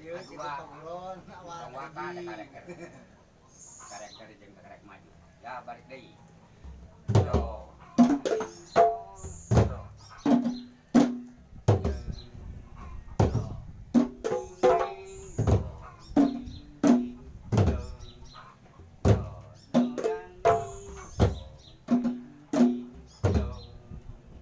Kieu kitu Kadua. Tonggon awal Tong waka ada hiji. Karakter. Karakter jeung karek maju. Ya, balik deui. Yo.